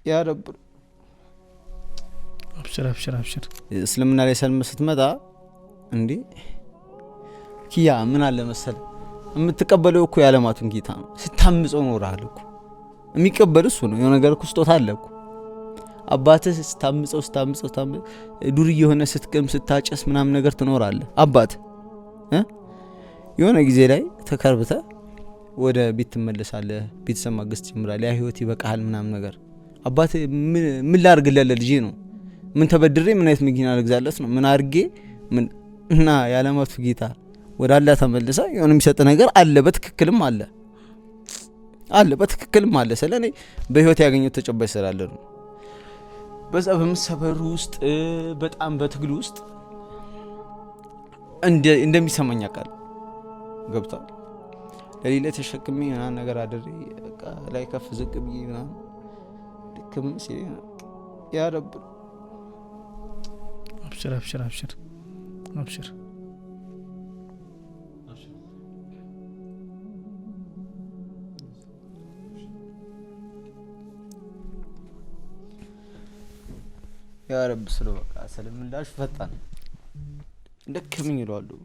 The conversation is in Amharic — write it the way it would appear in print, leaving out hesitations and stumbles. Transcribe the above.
ያ ረብ። አብሽር፣ አብሽር፣ አብሽር። እስልምና ላይ ሰልም ስትመጣ እንዴ ኪያ ምን አለ መሰል፣ የምትቀበለው እኮ የዓለማቱን ጌታ ነው። ስታምጸው ኖረሃል እኮ፣ የሚቀበል እሱ ነው። የሆነ ነገር እኮ ስጦታ አለ እኮ። አባትህ ስታምጸው ስታምጸው ዱር የሆነ ስትቅም ስታጨስ ምናምን ነገር ትኖራለህ። አባት የሆነ ጊዜ ላይ ተከርብተህ ወደ ቤት ትመለሳለህ። ቤተሰብ ማገዝ ትጀምራለህ። ያ ህይወት ይበቃሃል ምናምን ነገር። አባትህ ምን ላድርግልህ ልጄ ነው፣ ምን ተበድሬ ምን አይነት መኪና ልግዛለት ነው፣ ምን አድርጌ ምን እና የዓለማቱ ጌታ ወደ አላህ ተመልሰ የሆነ የሚሰጥ ነገር አለ። በትክክልም አለ፣ አለ፣ በትክክልም አለ። ስለ እኔ በህይወት ያገኘሁት ተጨባጭ ስላለ ነው። በዛ በመሰበሩ ውስጥ፣ በጣም በትግሉ ውስጥ እንደሚሰማኝ አውቃለሁ። ገብቷል። ለሌለ ተሸክሜ ምናምን ነገር አድሬ በቃ ላይ ከፍ ዝቅ ብዬ ምናምን ድክም ሲለኝ ያ ረብ። አብሽር፣ አብሽር፣ አብሽር፣ አብሽር። ያ ረብ ስለው በቃ ስለምላሹ ፈጣን ደከመኝ እለዋለሁ።